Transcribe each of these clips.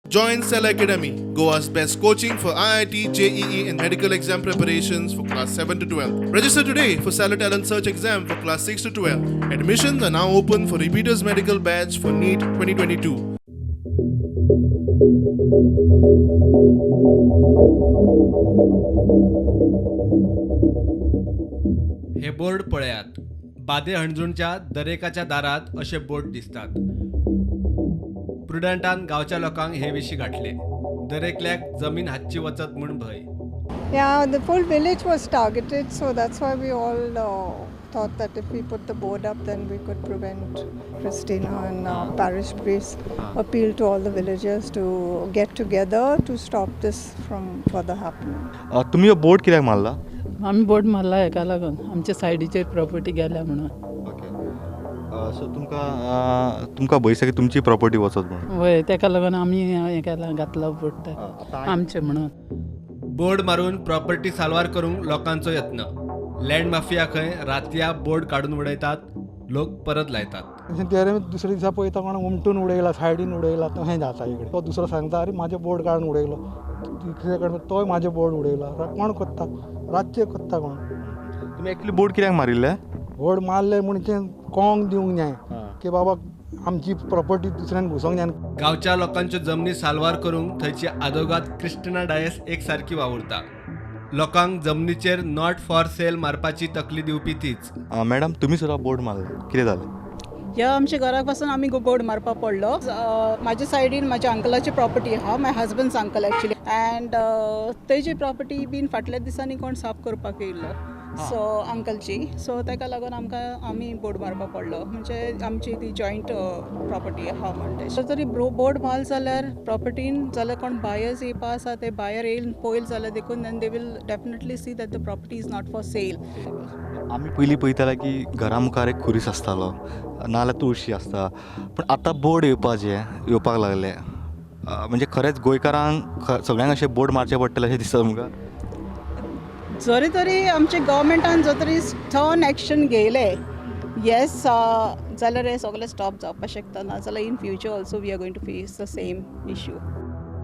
Join Cell Academy, Goa's best coaching for IIT, JEE, and medical exam preparations for class 7 to 12. Register today for Stellar Talent Search exam for class 6 to 12. Admissions are now open for repeaters medical batch for NEET 2022. हे board पळयात. बादे हणजूणच्या दरेकाच्या दारात अशे board दिसतात. प्रुडंटान गांवच्या लोकांक हे विशीं गाठले. दरेकल्याक जमीन हातची वचत म्हूण भंय. Yeah, the full village was targeted, so that's why we all thought that if we put the board up, then we could prevent. Christina and parish priest appeal to all the villagers to get together to stop this from further happening. तुमी हो board कित्याक मारला? आमी board मारला हेका लागून आमच्या सायडीचेर property गेल्या म्हणून. ओके, सो तुमकां भंय दिसता की तुमची प्रॉपर्टी वचत म्हणून? वय, तेका लागून आमी हें केलां, घातला बोर्ड आमचें म्हणून. बोर्ड मारून प्रॉपर्टी साल्वार करूंक लोकांचो यत्न. लँड माफिया खंय रातया बोर्ड काडून उडयतात, लोक परत लायतात. तेरे दुसऱ्या दिसा पळयता कोण उमटून उडयला, सायडीन उडयला, तशें जाता इकडे. तो दुसरो सांगता, अरे म्हाजें बोर्ड काडून उडयलो. दुसरे कडेन तोय म्हाजें बोर्ड उडयला. कोण करता रातचें करता कोण. तुमी एक्चुली बोर्ड कित्याक मारिल्ले? बोर्ड मारले म्हणजे कोंक दिवंक जाय की बाबा आमची प्रॉपर्टी दुसऱ्यान घुसोंक जाय. गांवच्या लोकांच्यो जमनी साल्वार करूंक थंयची आदोगाद क्रिस्टिना डायस एक सारकी वावुरता. लोकांक जमनीचेर not for sale मारपाची तकली दिवपी तीच. मॅडम, तुमी सुद्दां बोर्ड मारला, कितें जालें? ह्या आमच्या घराक पासून आमी बोर्ड मारपाक पडलो. म्हाज्या सायडीन म्हाज्या अंकलाची प्रॉपर्टी आहा, my husband's uncle actually, and तेजी प्रॉपर्टी बीन फाटल्या दिसांनी कोण साफ करपाक येयल्लो, सो अंकलची, सो ताका लागून आमकां आमी बोर्ड मारपाक पडलो. म्हणजे आमची ती जॉयंट प्रॉपर्टी आहा म्हणटे. सो तरी बोर्ड मारलो जाल्यार प्रॉपर्टीन जाल्यार कोण बायर्स येवपा आसा ते बायर येयल पळयले जाल्यार देखून then they will definitely see that the property is not for sale. आमी पयलीं पळयताले की घरा मुखार एक खुरीस आसतालो, नाजाल्यार तुळशी आसता, पूण आतां बोर्ड येवपाक लागले. म्हणजे खरेंच गोंयकारांक सगळ्यांक अशें बोर्ड मारचे पडटले अशें दिसता तुमकां? जरी तरी आमच्या गव्हर्मेंटान जर तरी स्टर्न एक्शन घेयलें येस जाल्यार हें सगळें स्टॉप जावपाक शकता, ना जाल्यार in future also we are going to face the same issue.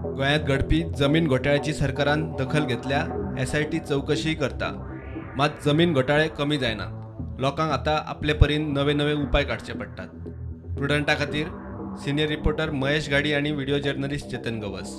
गोंयांत घडपी जमीन घोटाळ्याची सरकारान दखल घेतल्या, SIT चवकशीय करता. मात जमीन घोटाळे कमी जायनात. लोकांक आतां आपले परीन नवे नवे उपाय काडचे पडटात. प्रुडंटा खातीर सिनियर रिपोर्टर महेश घाडी आनी व्हिडिओ जर्नलिस्ट चेतन गवस.